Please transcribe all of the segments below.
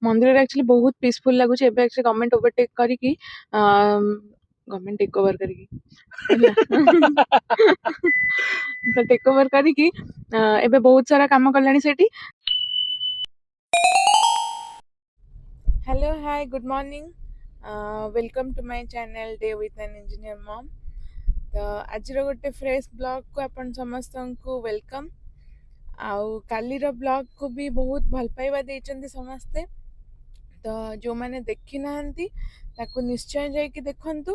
ମନ୍ଦିରରେ ଆକ୍ଚୁଆଲି ବହୁତ ପିସଫୁଲ ଲାଗୁଛି। ଏବେ ଆକ୍ଚୁଆଲି ଗଭର୍ଣ୍ଣମେଣ୍ଟ ଓଭରଟେକ୍ କରିକି, ଗଭର୍ଣ୍ଣମେଣ୍ଟ ଟେକ୍ ଓଭର କରିକି ହେଲା, ତ ଟେକ୍ ଓଭର କରିକି ଏବେ ବହୁତ ସାରା କାମ କଲାଣି ସେଠି। Hello, hi, good morning, welcome to my channel, Day with an Engineer Mom. ତ ଆଜିର ଗୋଟେ ଫ୍ରେଶ୍ ବ୍ଲଗ୍କୁ ଆପଣ ସମସ୍ତଙ୍କୁ welcome. ଆଉ କାଲିର ବ୍ଲଗ୍କୁ ବି ବହୁତ ଭଲ ପାଇବା ଦେଇଛନ୍ତି ସମସ୍ତେ। ତ ଯେଉଁମାନେ ଦେଖିନାହାନ୍ତି, ତାକୁ ନିଶ୍ଚୟ ଯାଇକି ଦେଖନ୍ତୁ।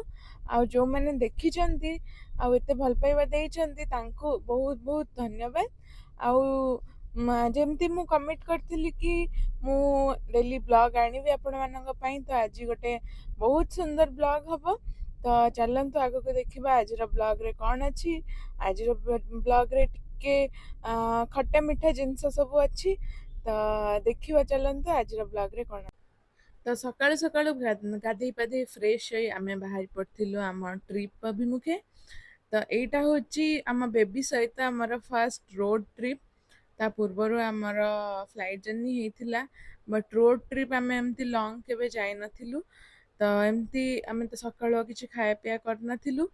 ଆଉ ଯେଉଁମାନେ ଦେଖିଛନ୍ତି ଆଉ ଏତେ ଭଲ ପାଇବା ଦେଇଛନ୍ତି, ତାଙ୍କୁ ବହୁତ ବହୁତ ଧନ୍ୟବାଦ। ଆଉ ଯେମିତି ମୁଁ କମିଟ୍ କରିଥିଲି କି ମୁଁ ଡେଲି ବ୍ଲଗ୍ ଆଣିବି ଆପଣମାନଙ୍କ ପାଇଁ, ତ ଆଜି ଗୋଟେ ବହୁତ ସୁନ୍ଦର ବ୍ଲଗ୍ ହବ। ତ ଚାଲନ୍ତୁ, ଆଗକୁ ଦେଖିବା ଆଜିର ବ୍ଲଗ୍ରେ କ'ଣ ଅଛି। ଆଜିର ବ୍ଲଗ୍ରେ ଟିକେ ଖଟା ମିଠା ଜିନିଷ ସବୁ ଅଛି। ତ ଦେଖିବା ଚାଲନ୍ତୁ ଆଜିର ବ୍ଲଗ୍ରେ କ'ଣ। ତ ସକାଳୁ ସକାଳୁ ଗାଧେଇ ପାଧେଇ ଫ୍ରେଶ୍ ହୋଇ ଆମେ ବାହାରି ପଡ଼ିଥିଲୁ ଆମ ଟ୍ରିପ୍ ଅଭିମୁଖେ। ତ ଏଇଟା ହେଉଛି ଆମ ବେବି ସହିତ ଆମର ଫାର୍ଷ୍ଟ ରୋଡ୍ ଟ୍ରିପ୍। ତା ପୂର୍ବରୁ ଆମର ଫ୍ଲାଇଟ୍ ଜର୍ଣ୍ଣି ହେଇଥିଲା, ବଟ୍ ରୋଡ୍ ଟ୍ରିପ୍ ଆମେ ଏମିତି ଲଙ୍ଗ୍ କେବେ ଯାଇନଥିଲୁ। ତ ଏମିତି ଆମେ ତ ସକାଳୁ ଆଉ କିଛି ଖାଇବା ପିଇବା କରିନଥିଲୁ।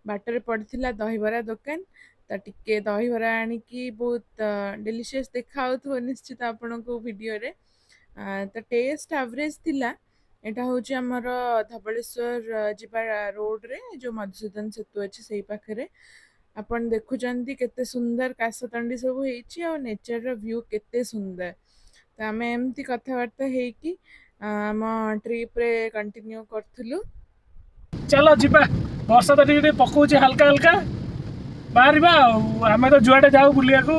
ବାଟରେ ପଡ଼ିଥିଲା ଦହିବରା ଦୋକାନ, ତ ଟିକେ ଦହିବରା ଆଣିକି, ବହୁତ ଡେଲିସିୟସ୍ ଦେଖାଯାଉଥିବ ନିଶ୍ଚିତ ଆପଣଙ୍କୁ ଭିଡ଼ିଓରେ, ତ ଟେଷ୍ଟ ଆଭରେଜ୍ ଥିଲା। ଏଇଟା ହେଉଛି ଆମର ଧବଳେଶ୍ୱର ଯିବା ରୋଡ଼ରେ ଯେଉଁ ମଧୁସୂଦନ ସେତୁ ଅଛି, ସେଇ ପାଖରେ। ଆପଣ ଦେଖୁଛନ୍ତି କେତେ ସୁନ୍ଦର କାଶତଣ୍ଡି ସବୁ ହେଇଛି ଆଉ ନେଚରର ଭ୍ୟୁ କେତେ ସୁନ୍ଦର। ତ ଆମେ ଏମିତି କଥାବାର୍ତ୍ତା ହେଇକି ଆମ ଟ୍ରିପ୍ରେ କଣ୍ଟିନ୍ୟୁ କରୁଥିଲୁ। ଚାଲ ଯିବା। ବର୍ଷା ତ ଟିକେ ଟିକେ ପକଉଛି ହାଲକା ହାଲକା। ବାହାରିବା। ଆଉ ଆମେ ତ ଯୁଆଡେ ଯାଉ ବୁଲିବାକୁ,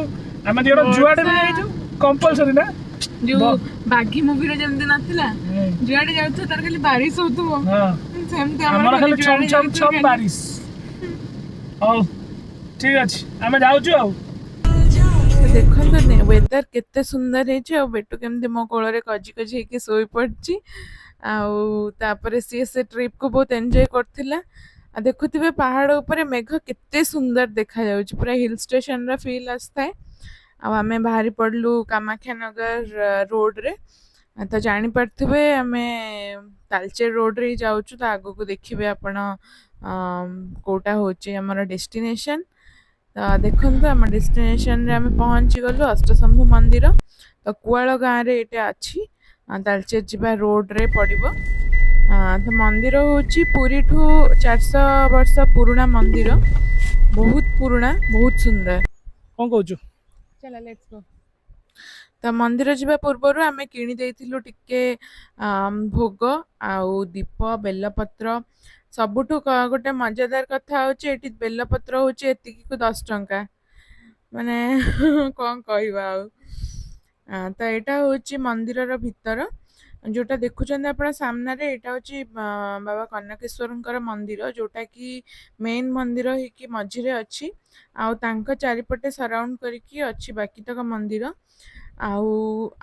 ଆମେ ଦି ଜଣ ଯୁଆଡେ ବି ଯାଇଛୁ, କମ୍ପଲସରି ନା ଯୋଉ ବାଘି ମୁଭିରେ ଯେମିତି ନଥିଲା, ଯୁଆଡେ ଯାଉଥିବ ତାର ଖାଲି ବାରିଶ ହଉଥିବ, ସେମିତି ଆମର ଖାଲି ଛମ ଯୁଆଡେ ଛମ ଯାଉଥିବ ଛମ ଖାଲି- ବାରିଶ। ହଉ, ଠିକ ଅଛି, ଆମେ ଯାଉଛୁ ଆଉ। ତ ଦେଖନ୍ତୁ ୱେଦର କେତେ ସୁନ୍ଦର ହେଇଛି ଆଉ ବେଟୁ କେମିତି ମୋ କୋଳରେ କଜି କଜି ହେଇକି ଶୋଇପଡ଼ିଛି। ଆଉ ତାପରେ ସିଏ ସେ ଟ୍ରିପ୍କୁ ବହୁତ ଏନ୍ଜୟ କରୁଥିଲା। ଆଉ ଦେଖୁଥିବେ ପାହାଡ଼ ଉପରେ ମେଘ କେତେ ସୁନ୍ଦର ଦେଖାଯାଉଛି, ପୁରା ହିଲ୍ ଷ୍ଟେସନର ଫିଲ୍ ଆସିଥାଏ। ଆଉ ଆମେ ବାହାରି ପଡ଼ିଲୁ କାମାକ୍ଷାନଗର ରୋଡ଼ରେ। ତ ଜାଣିପାରୁଥିବେ, ଆମେ ତାଲଚେର ରୋଡ଼ରେ ହିଁ ଯାଉଛୁ। ତ ଆଗକୁ ଦେଖିବେ ଆପଣ କୋଉଟା ହେଉଛି ଆମର ଡେଷ୍ଟିନେସନ୍। ତ ଦେଖନ୍ତୁ, ଆମ ଡେଷ୍ଟିନେସନରେ ଆମେ ପହଞ୍ଚି ଗଲୁ, ଅଷ୍ଟଶମ୍ଭୁ ମନ୍ଦିର। ତ କୁଆଳ ଗାଁରେ ଏଇଟା ଅଛି, ତାଲଚେର ଯିବା ରୋଡ଼ରେ ପଡ଼ିବ। ତ ମନ୍ଦିର ହେଉଛି ପୁରୀଠୁ 400 ବର୍ଷ ପୁରୁଣା ମନ୍ଦିର, ବହୁତ ପୁରୁଣା, ବହୁତ ସୁନ୍ଦର। କଣ କହୁଛୁ? ଚାଲ, let's go. ତ ମନ୍ଦିର ଯିବା ପୂର୍ବରୁ ଆମେ କିଣି ଦେଇଥିଲୁ ଟିକେ ଭୋଗ ଆଉ ଦୀପ, ବେଲପତ୍ର। ସବୁଠୁ ଗୋଟେ ମଜାଦାର କଥା ହେଉଛି, ଏଠି ବେଲପତ୍ର ହେଉଛି ଏତିକିକୁ 10 ଟଙ୍କା। ମାନେ କ'ଣ କହିବା ଆଉ। ତ ଏଇଟା ହେଉଛି ମନ୍ଦିରର ଭିତର, ଯୋଉଟା ଦେଖୁଛନ୍ତି ଆପଣ ସାମ୍ନାରେ। ଏଇଟା ହେଉଛି ବାବା କନକେଶ୍ୱରଙ୍କର ମନ୍ଦିର, ଯୋଉଟା କି ମେନ୍ ମନ୍ଦିର ହେଇକି ମଝିରେ ଅଛି ଆଉ ତାଙ୍କ ଚାରିପଟେ ସରାଉଣ୍ଡ କରିକି ଅଛି ବାକି ତକ ମନ୍ଦିର। ଆଉ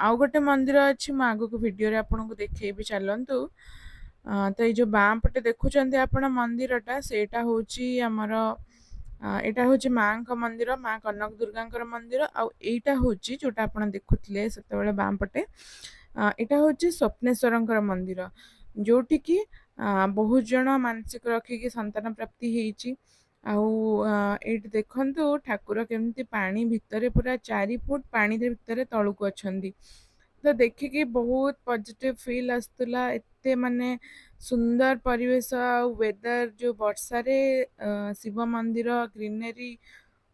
ଆଉ ଗୋଟେ ମନ୍ଦିର ଅଛି, ମୁଁ ଆଗକୁ ଭିଡ଼ିଓରେ ଆପଣଙ୍କୁ ଦେଖେଇବି। ଚାଲନ୍ତୁ। ତ ଏଇ ଯୋଉ ବାଁ ପଟେ ଦେଖୁଛନ୍ତି ଆପଣ ମନ୍ଦିରଟା, ସେଇଟା ହେଉଛି ଆମର ଏଇଟା ହେଉଛି ମାଙ୍କ ମନ୍ଦିର, ମା କନକ ଦୁର୍ଗାଙ୍କର ମନ୍ଦିର। ଆଉ ଏଇଟା ହେଉଛି ଯୋଉଟା ଆପଣ ଦେଖୁଥିଲେ ସେତେବେଳେ ବାଁ ପଟେ, ଏଇଟା ହେଉଛି ସ୍ୱପ୍ନେଶ୍ୱରଙ୍କର ମନ୍ଦିର, ଯୋଉଠିକି ବହୁତ ଜଣ ମାନସିକ ରଖିକି ସନ୍ତାନ ପ୍ରାପ୍ତି ହେଇଛି। ଆଉ ଏଇଠି ଦେଖନ୍ତୁ ଠାକୁର କେମିତି ପାଣି ଭିତରେ, ପୁରା 4 ଫୁଟ ପାଣି ଭିତରେ ତଳକୁ ଅଛନ୍ତି। ତ ଦେଖିକି ବହୁତ ପଜିଟିଭ ଫିଲ୍ ଆସୁଥିଲା। ଏତେ ମାନେ ସୁନ୍ଦର ପରିବେଶ ଆଉ ୱେଦର, ଯୋଉ ବର୍ଷାରେ ଶିବ ମନ୍ଦିର, ଗ୍ରିନେରୀ,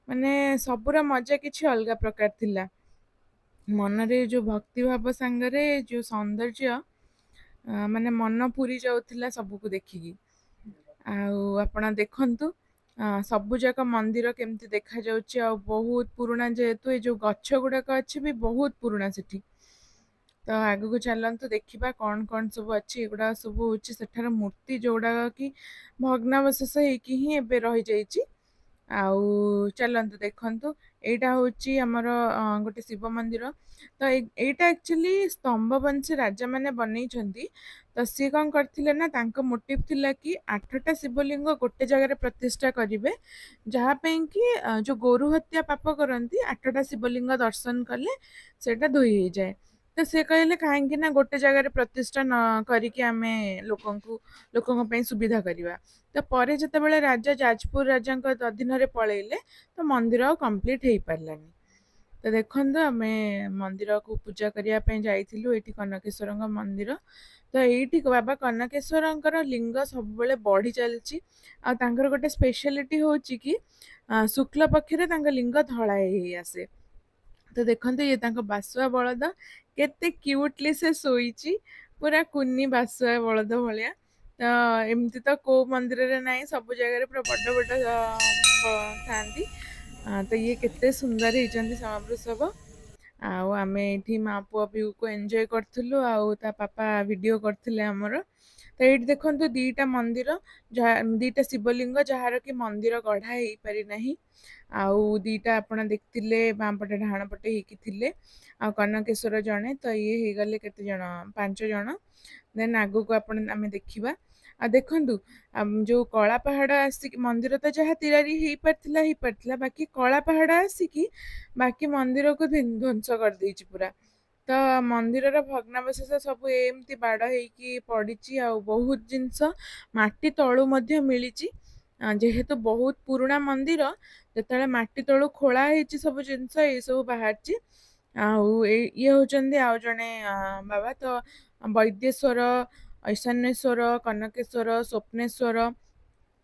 ମାନେ ସବୁର ମଜା କିଛି ଅଲଗା ପ୍ରକାର ଥିଲା। ମନରେ ଯୋଉ ଭକ୍ତି ଭାବ ସାଙ୍ଗରେ ଯୋଉ ସୌନ୍ଦର୍ଯ୍ୟ, ମାନେ ମନ ପୁରି ଯାଉଥିଲା ସବୁକୁ ଦେଖିକି। ଆଉ ଆପଣ ଦେଖନ୍ତୁ ସବୁ ଯାକ ମନ୍ଦିର କେମିତି ଦେଖାଯାଉଛି। ଆଉ ବହୁତ ପୁରୁଣା ଯେହେତୁ, ଏ ଯୋଉ ଗଛ ଗୁଡାକ ଅଛି ବି ବହୁତ ପୁରୁଣା ସେଠି। ତ ଆଗକୁ ଚାଲନ୍ତୁ, ଦେଖିବା କ'ଣ କ'ଣ ସବୁ ଅଛି। ଏଗୁଡାକ ସବୁ ହଉଛି ସେଠାର ମୂର୍ତ୍ତି, ଯୋଉଗୁଡାକ କି ଭଗ୍ନାବଶେଷ ହେଇକି ହିଁ ଏବେ ରହିଯାଇଛି। ଆଉ ଚାଲନ୍ତୁ, ଦେଖନ୍ତୁ, ଏଇଟା ହଉଛି ଆମର ଗୋଟେ ଶିବ ମନ୍ଦିର। ତ ଏଇଟା ଆକ୍ଚୁଆଲି ସ୍ତମ୍ଭବଂଶୀ ରାଜାମାନେ ବନେଇଛନ୍ତି। ତ ସିଏ କ'ଣ କରିଥିଲେ ନା, ତାଙ୍କ ମୋଟିଭ ଥିଲା କି ଆଠଟା ଶିବଲିଙ୍ଗ ଗୋଟେ ଜାଗାରେ ପ୍ରତିଷ୍ଠା କରିବେ, ଯାହା ପାଇଁ କି ଯୋଉ ଗୋରୁ ହତ୍ୟା ପାପ କରନ୍ତି, ଆଠଟା ଶିବଲିଙ୍ଗ ଦର୍ଶନ କଲେ ସେଇଟା ଧୋଇ ହେଇଯାଏ। ତ ସେ କହିଲେ କାହିଁକି ନା ଗୋଟେ ଜାଗାରେ ପ୍ରତିଷ୍ଠା ନ କରିକି ଆମେ ଲୋକଙ୍କ ପାଇଁ ସୁବିଧା କରିବା। ତ ପରେ ଯେତେବେଳେ ରାଜା ଯାଜପୁର ରାଜାଙ୍କ ଅଧୀନରେ ପଳେଇଲେ, ତ ମନ୍ଦିର ଆଉ କମ୍ପ୍ଲିଟ୍ ହେଇପାରିଲାନି। ତ ଦେଖନ୍ତୁ, ଆମେ ମନ୍ଦିରକୁ ପୂଜା କରିବା ପାଇଁ ଯାଇଥିଲୁ। ଏଇଠି କନକେଶ୍ୱରଙ୍କ ମନ୍ଦିର। ତ ଏଇଠି ବାବା କନକେଶ୍ୱରଙ୍କର ଲିଙ୍ଗ ସବୁବେଳେ ବଢ଼ି ଚାଲିଛି। ଆଉ ତାଙ୍କର ଗୋଟେ ସ୍ପେଶାଲିଟି ହେଉଛି କି ଶୁକ୍ଲ ପକ୍ଷରେ ତାଙ୍କ ଲିଙ୍ଗ ଧଳା ହେଇ ହେଇ ଆସେ। ତ ଦେଖନ୍ତୁ, ଇଏ ତାଙ୍କ ବାସୁଆ ବଳଦ, କେତେ କ୍ୟୁଟଲି ସେ ଶୋଇଛି, ପୁରା କୁନି ବାସୁଆ ବଳଦ ଭଳିଆ। ତ ଏମିତି ତ କୋଉ ମନ୍ଦିରରେ ନାହିଁ, ସବୁ ଜାଗାରେ ପୁରା ବଡ଼ ବଡ଼ ଥାଆନ୍ତି। ତ ଇଏ କେତେ ସୁନ୍ଦର ହେଇଛନ୍ତି ବୃଷଭ। ଆଉ ଆମେ ଏଇଠି ମା ପୁଅ ଭିଉକୁ ଏନ୍ଜୟ କରୁଥିଲୁ ଆଉ ତା ପାପା ଭିଡ଼ିଓ କରିଥିଲେ ଆମର। ତ ଏଇଠି ଦେଖନ୍ତୁ, ଦିଟା ମନ୍ଦିର ଯାହା, ଦିଟା ଶିବଲିଙ୍ଗ ଯାହାର କି ମନ୍ଦିର ଗଢ଼ା ହେଇପାରି ନାହିଁ। ଆଉ ଦିଟା ଆପଣ ଦେଖିଥିଲେ ବାଁ ପଟେ ଡାହାଣ ପଟେ ହେଇକି ଥିଲେ, ଆଉ କନକେଶ୍ୱର ଜଣେ। ତ ଇଏ ହେଇଗଲେ କେତେ ଜଣ? ପାଞ୍ଚ ଜଣ। ଦେନ୍ ଆଗକୁ ଆପଣ ଆମେ ଦେଖିବା। ଆଉ ଦେଖନ୍ତୁ, ଯୋଉ କଳା ପାହାଡ଼ ଆସିକି ମନ୍ଦିର ତ ଯାହା ତିଆରି ହେଇପାରିଥିଲା ହେଇପାରିଥିଲା, ବାକି କଳା ପାହାଡ଼ ଆସିକି ବାକି ମନ୍ଦିରକୁ ଧ୍ୱଂସ କରିଦେଇଛି ପୁରା। ତ ମନ୍ଦିରର ଭଗ୍ନାବଶେଷ ସବୁ ଏମିତି ବାଡ଼ ହେଇକି ପଡ଼ିଛି ଆଉ ବହୁତ ଜିନିଷ ମାଟି ତଳୁ ମଧ୍ୟ ମିଳିଛି। ଯେହେତୁ ବହୁତ ପୁରୁଣା ମନ୍ଦିର, ଯେତେବେଳେ ମାଟି ତଳୁ ଖୋଳା ହେଇଛି ସବୁ ଜିନିଷ ଏଇସବୁ ବାହାରିଛି। ଆଉ ଇଏ ହେଉଛନ୍ତି ଆଉ ଜଣେ ବାବା। ତ ବୈଦ୍ୟେଶ୍ୱର, ଐଶାନ୍ୟେଶ୍ୱର, କନକେଶ୍ୱର, ସ୍ୱପ୍ନେଶ୍ୱର,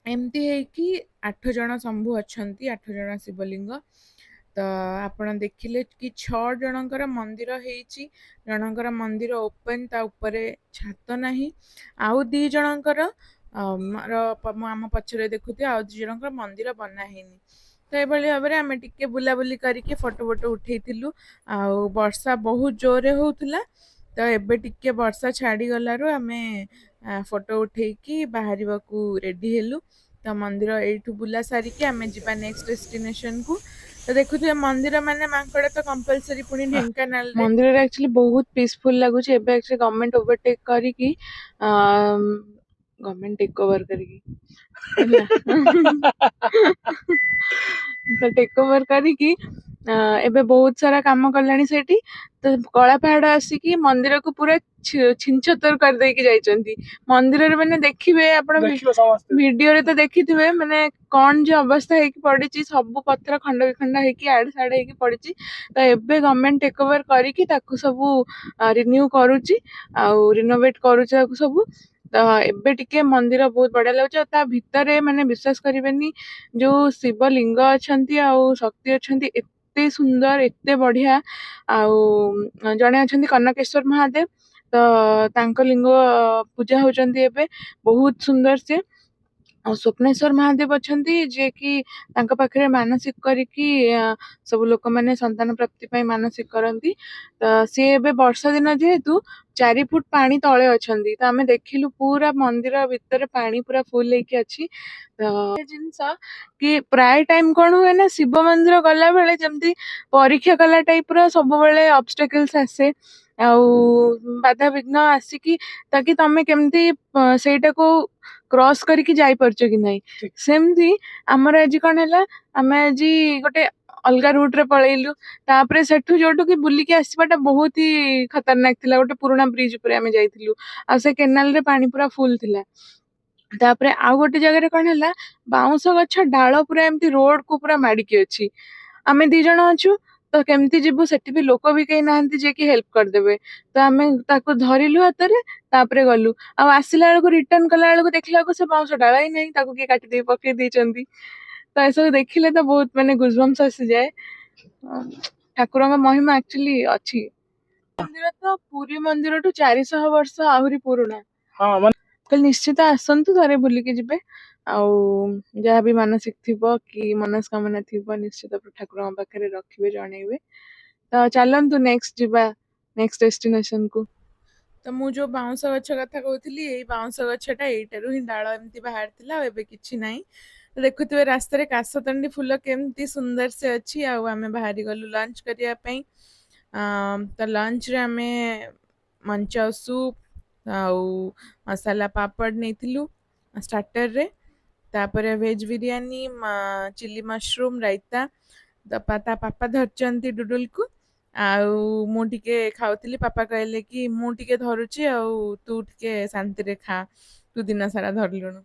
ଏମିତି ହେଇକି ଆଠ ଜଣ ଶମ୍ଭୁ ଅଛନ୍ତି, ଆଠ ଜଣ ଶିବଲିଙ୍ଗ। ତ ଆପଣ ଦେଖିଲେ କି ଛଅ ଜଣଙ୍କର ମନ୍ଦିର ହେଇଛି, ଜଣଙ୍କର ମନ୍ଦିର ଓପେନ୍, ତା ଉପରେ ଛାତ ନାହିଁ। ଆଉ ଦି ଜଣଙ୍କର ମୁଁ ଆମ ପଛରେ ଦେଖୁଥିବି, ଆଉ ଦି ଜଣଙ୍କର ମନ୍ଦିର ବନା ହେଇନି। ତ ଏଭଳି ଭାବରେ ଆମେ ଟିକେ ବୁଲାବୁଲି କରିକି ଫଟୋ ଫଟୋ ଉଠେଇଥିଲୁ। ଆଉ ବର୍ଷା ବହୁତ ଜୋରରେ ହଉଥିଲା। ତ ଏବେ ଟିକେ ବର୍ଷା ଛାଡ଼ିଗଲାରୁ ଆମେ ଫଟୋ ଉଠେଇକି ବାହାରିବାକୁ ରେଡି ହେଲୁ। ତ ମନ୍ଦିର ଏଇଠୁ ବୁଲା ସାରିକି ଆମେ ଯିବା ନେକ୍ସଟ ଡେଷ୍ଟିନେସନକୁ। ତ ଦେଖୁଥିବେ, ମନ୍ଦିର ମାନେ ମାଙ୍କଡ଼ ତ କମ୍ପଲସରି। ପୁଣି ଢେଙ୍କାନାଳରେ ମନ୍ଦିରରେ ଆକ୍ଚୁଆଲି ବହୁତ ପିସଫୁଲ ଲାଗୁଛି। ଏବେ ଆକ୍ଚୁଆଲି ଗଭର୍ଣ୍ଣମେଣ୍ଟ ଓଭରଟେକ୍ କରିକି, ଗଭର୍ଣ୍ଣମେଣ୍ଟ ଟେକ୍ ଓଭର କରିକି ହେଲା, ତ ଟେକ୍ ଓଭର କରିକି ଏବେ ବହୁତ ସାରା କାମ କଲାଣି ସେଇଠି। ତ କଳା ପାହାଡ ଆସିକି ମନ୍ଦିରକୁ ପୁରା ଛିନଛତର କରିଦେଇକି ଯାଇଛନ୍ତି। ମନ୍ଦିରରେ ମାନେ ଦେଖିବେ ଆପଣ ଦେଖିବ ସମସ୍ତେ। ଭିଡିଓରେ ତ ଦେଖିଥିବେ, ମାନେ କଣ ଯେ ଅବସ୍ଥା ହେଇକି ପଡିଛି, ସବୁ ପଥର ଖଣ୍ଡ ବିଖଣ୍ଡ ହେଇକି ଆଡେ ସାଡେ ହେଇକି ପଡିଛି। ତ ଏବେ ଗଭର୍ଣ୍ଣମେଣ୍ଟ ଟେକ୍ ଓଭର କରିକି ତାକୁ ସବୁ ରିନ୍ୟୁ କରୁଛି ଆଉ ରିନୋଭେଟ କରୁଛି ତାକୁ ସବୁ। ତ ଏବେ ଟିକେ ମନ୍ଦିର ବହୁତ ବଢିଆ ଲାଗୁଛି। ଆଉ ତା ଭିତରେ ମାନେ ବିଶ୍ୱାସ କରିବେନି, ଯୋଉ ଶିବ ଲିଙ୍ଗ ଅଛନ୍ତି ଆଉ ଶକ୍ତି ଅଛନ୍ତି, ଏତେ ସୁନ୍ଦର, ଏତେ ବଢିଆ। ଆଉ ଜଣେ ଅଛନ୍ତି କନକେଶ୍ୱର ମହାଦେବ, ତ ତାଙ୍କ ଲିଙ୍ଗ ପୂଜା ହଉଛନ୍ତି ଏବେ, ବହୁତ ସୁନ୍ଦର ସେ। ଆଉ ସ୍ୱପ୍ନେଶ୍ୱର ମହାଦେବ ଅଛନ୍ତି, ଯିଏକି ତାଙ୍କ ପାଖରେ ମାନସିକ କରିକି ସବୁ ଲୋକମାନେ ସନ୍ତାନ ପ୍ରାପ୍ତି ପାଇଁ ମାନସିକ କରନ୍ତି। ତ ସିଏ ଏବେ ବର୍ଷା ଦିନ ଯେହେତୁ 4 ଫୁଟ ପାଣି ତଳେ ଅଛନ୍ତି। ତ ଆମେ ଦେଖିଲୁ ପୁରା ମନ୍ଦିର ଭିତରେ ପାଣି ପୁରା ଫୁଲ ହେଇକି ଅଛି। ତ ଏ ଜିନିଷ କି ପ୍ରାୟ ଟାଇମ କଣ ହୁଏ ନା, ଶିବ ମନ୍ଦିର ଗଲା ବେଳେ ଯେମିତି ପରୀକ୍ଷା କଲା ଟାଇପ ର ସବୁବେଳେ ଅବଷ୍ଟାକଲ୍ସ ଆସେ ଆଉ ବାଧାବିଘ୍ନ ଆସିକି ତାକି ତମେ କେମିତି ସେଇଟାକୁ କ୍ରସ୍ କରିକି ଯାଇପାରୁଛ କି ନାହିଁ। ସେମିତି ଆମର ଆଜି କଣ ହେଲା, ଆମେ ଆଜି ଗୋଟେ ଅଲଗା ରୁଟ ରେ ପଳେଇଲୁ। ତାପରେ ସେଠୁ ଯୋଉଠୁ କି ବୁଲିକି ଆସିବାଟା ବହୁତ ହି ଖତରନାକ ଥିଲା। ଗୋଟେ ପୁରୁଣା ବ୍ରିଜ ଉପରେ ଆମେ ଯାଇଥିଲୁ ଆଉ ସେ କେନାଲ ରେ ପାଣି ପୁରା ଫୁଲ ଥିଲା। ତାପରେ ଆଉ ଗୋଟେ ଜାଗାରେ କଣ ହେଲା, ବାଉଁଶ ଗଛ ଡାଳ ପୁରା ଏମିତି ରୋଡ କୁ ପୁରା ମାଡିକି ଅଛି। ଆମେ ଦି ଜଣ ଅଛୁ, ତ କେମିତି ଯିବୁ? ସେଠି ବି ଲୋକ ବି କେହି ନାହାନ୍ତି ଯିଏକି ହେଲ୍ପ କରିଦେବେ। ତ ଆମେ ତାକୁ ଧରିଲୁ ହାତରେ, ତାପରେ ଗଲୁ। ଆଉ ଆସିଲା ବେଳକୁ, ରିଟର୍ନ କଲା ବେଳକୁ ଦେଖିଲା ବେଳକୁ ସେ ବାଉଁଶ ଡାଳ ହିଁ ନାହିଁ, ତାକୁ କିଏ କାଟି ଦେଇ ପକେଇ ଦେଇଛନ୍ତି। ତ ଏସବୁ ଦେଖିଲେ ତ ବହୁତ ମାନେ ଗୁଜବମ୍ସ ଆସିଯାଏ। ଠାକୁରଙ୍କ ମହିମା ଆକ୍ଚୁଆଲି ଅଛି। ମନ୍ଦିର ତ ପୁରୀ ମନ୍ଦିରଠୁ 400 ବର୍ଷ ଆହୁରି ପୁରୁଣା। ହଁ, ମାନେ କହିଲି ନିଶ୍ଚିତ ଆସନ୍ତୁ, ଥରେ ବୁଲିକି ଯିବେ। ଆଉ ଯାହା ବି ମାନସିକ ଥିବ କି ମନସ୍କାମନା ଥିବ, ନିଶ୍ଚିତ ଠାକୁରଙ୍କ ପାଖରେ ରଖିବେ, ଜଣେଇବେ। ତ ଚାଲନ୍ତୁ, ନେକ୍ସଟ ଯିବା ନେକ୍ସଟ ଡେଷ୍ଟିନେସନ କୁ। ତ ମୁଁ ଯୋଉ ବାଉଁଶ ଗଛ କଥା କହୁଥିଲି, ଏଇ ବାଉଁଶ ଗଛଟା, ଏଇଟାରୁ ହିଁ ଡାଳ ଏମିତି ବାହାରିଥିଲା ଆଉ ଏବେ କିଛି ନାହିଁ। ତ ଦେଖୁଥିବେ ରାସ୍ତାରେ କାଶତଣ୍ଡି ଫୁଲ କେମିତି ସୁନ୍ଦର ସେ ଅଛି। ଆଉ ଆମେ ବାହାରି ଗଲୁ ଲଞ୍ଚ କରିବା ପାଇଁ। ତ ଲଞ୍ଚରେ ଆମେ ମଞ୍ଚାଉ ସୁପ୍ ଆଉ ମସଲା ପାପଡ଼ ନେଇଥିଲୁ ଷ୍ଟାର୍ଟରରେ। ତାପରେ veg biryani, chilli mushroom, raita. ତା ପାପା ଧରିଛନ୍ତି ଡୁଡୁଲକୁ। ଆଉ ମୁଁ ଟିକେ ଖାଉଥିଲି, ପାପା କହିଲେ କି ମୁଁ ଟିକେ ଧରୁଛି ଆଉ ତୁ ଟିକେ ଶାନ୍ତିରେ ଖା, ତୁ ଦିନ ସାରା ଧରିଲୁଣୁ।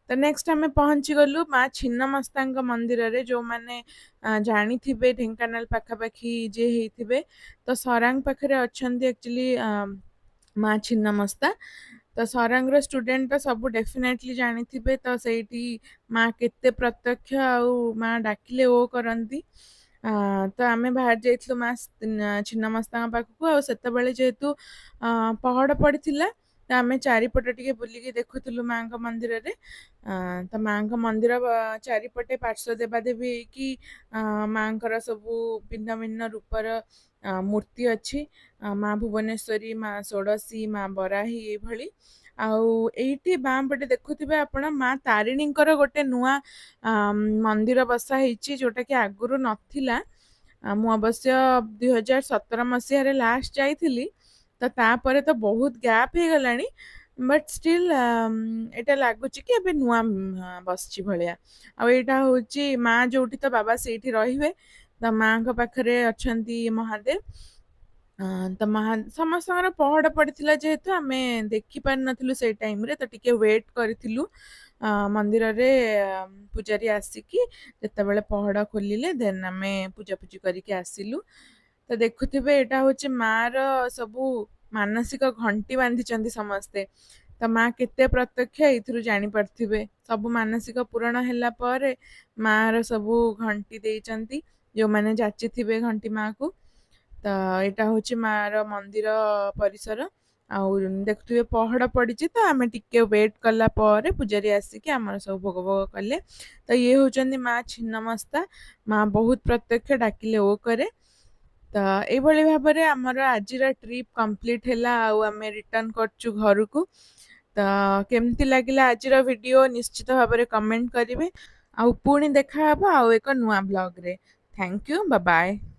ତ ନେକ୍ସଟ ଆମେ ପହଞ୍ଚିଗଲୁ ମା ଛିନ୍ନମସ୍ତାଙ୍କ ମନ୍ଦିରରେ। ଯେଉଁମାନେ ଜାଣିଥିବେ ଢେଙ୍କାନାଳ ପାଖାପାଖି ଯିଏ ହେଇଥିବେ, ତ ସରାଙ୍ଗ ପାଖରେ ଅଛନ୍ତି ଆକ୍ଚୁଆଲି ମା ଛିନ୍ନମସ୍ତା। ତ ସରାଙ୍ଗର ଷ୍ଟୁଡେଣ୍ଟ ତ ସବୁ ଡେଫିନେଟଲି ଜାଣିଥିବେ। ତ ସେଇଠି ମା କେତେ ପ୍ରତ୍ୟକ୍ଷ ଆଉ ମା ଡାକିଲେ ଓ କରନ୍ତି। ତ ଆମେ ବାହାରି ଯାଇଥିଲୁ ମା ଛିନ୍ନମସ୍ତାଙ୍କ ପାଖକୁ। ଆଉ ସେତେବେଳେ ଯେହେତୁ ପହଡ଼ ପଡ଼ିଥିଲା, ତ ଆମେ ଚାରିପଟେ ଟିକେ ବୁଲିକି ଦେଖୁଥିଲୁ ମାଙ୍କ ମନ୍ଦିରରେ। ତ ମାଙ୍କ ମନ୍ଦିର ଚାରିପଟେ ପାର୍ଶ୍ୱ ଦେବାଦେବୀ ହେଇକି ମାଙ୍କର ସବୁ ଭିନ୍ନ ଭିନ୍ନ ରୂପର ମୂର୍ତ୍ତି ଅଛି, ମା ଭୁବନେଶ୍ୱରୀ, ମା ଷୋଡ଼ଶୀ, ମା ବରାହୀ, ଏଇଭଳି। ଆଉ ଏଇଠି ବାଁ ପଟେ ଦେଖୁଥିବେ ଆପଣ ମା ତାରିଣୀଙ୍କର ଗୋଟେ ନୂଆ ମନ୍ଦିର ବସା ହେଇଛି, ଯୋଉଟାକି ଆଗରୁ ନଥିଲା। ମୁଁ ଅବଶ୍ୟ 2017 ମସିହାରେ ଲାଷ୍ଟ ଯାଇଥିଲି, ତ ତାପରେ ତ ବହୁତ ଗ୍ୟାପ୍ ହେଇଗଲାଣି, ବଟ୍ ଷ୍ଟିଲ୍ ଏଇଟା ଲାଗୁଛି କି ଏବେ ନୂଆ ବସିଛି ଭଳିଆ। ଆଉ ଏଇଟା ହେଉଛି ମା ଯୋଉଠି ତ ବାବା ସେଇଠି ରହିବେ। ତ ମାଙ୍କ ପାଖରେ ଅଛନ୍ତି ମହାଦେବ। ତ ମହା ସମସ୍ତଙ୍କର ପହଡ଼ ପଡ଼ିଥିଲା, ଯେହେତୁ ଆମେ ଦେଖିପାରିନଥିଲୁ ସେଇ ଟାଇମ୍ରେ, ତ ଟିକେ ୱେଟ୍ କରିଥିଲୁ ମନ୍ଦିରରେ। ପୂଜାରୀ ଆସିକି ଯେତେବେଳେ ପହଡ଼ ଖୋଲିଲେ, ଦେନ୍ ଆମେ ପୂଜାପୂଜି କରିକି ଆସିଲୁ। ତ ଦେଖୁଥିବେ ଏଇଟା ହେଉଛି ମାର ସବୁ ମାନସିକ ଘଣ୍ଟି ବାନ୍ଧିଛନ୍ତି ସମସ୍ତେ। ତ ମା କେତେ ପ୍ରତ୍ୟକ୍ଷ ଏଇଥିରୁ ଜାଣିପାରୁଥିବେ। ସବୁ ମାନସିକ ପୂରଣ ହେଲା ପରେ ମାର ସବୁ ଘଣ୍ଟି ଦେଇଛନ୍ତି ଯେଉଁମାନେ ଯାଚିଥିବେ ଘଣ୍ଟି ମାକୁ। ତ ଏଇଟା ହେଉଛି ମାର ମନ୍ଦିର ପରିସର। ଆଉ ଦେଖୁଥିବେ ପହଡ଼ ପଡ଼ିଛି, ତ ଆମେ ଟିକେ ୱେଟ୍ କଲା ପରେ ପୂଜାରୀ ଆସିକି ଆମର ସବୁ ଭୋଗ ଭୋଗ କଲେ। ତ ଇଏ ହେଉଛନ୍ତି ମା ଛିନ୍ନମସ୍ତା। ମା ବହୁତ ପ୍ରତ୍ୟକ୍ଷ, ଡାକିଲେ ଓ କରେ। ତ ଏଇଭଳି ଭାବରେ ଆମର ଆଜିର ଟ୍ରିପ୍ କମ୍ପ୍ଲିଟ୍ ହେଲା ଆଉ ଆମେ ରିଟର୍ନ କରୁଛୁ ଘରକୁ। ତ କେମିତି ଲାଗିଲା ଆଜିର ଭିଡ଼ିଓ ନିଶ୍ଚିତ ଭାବରେ କମେଣ୍ଟ କରିବେ। ଆଉ ପୁଣି ଦେଖାହବ ଆଉ ଏକ ନୂଆ ବ୍ଲଗ୍ରେ। Thank you, bye.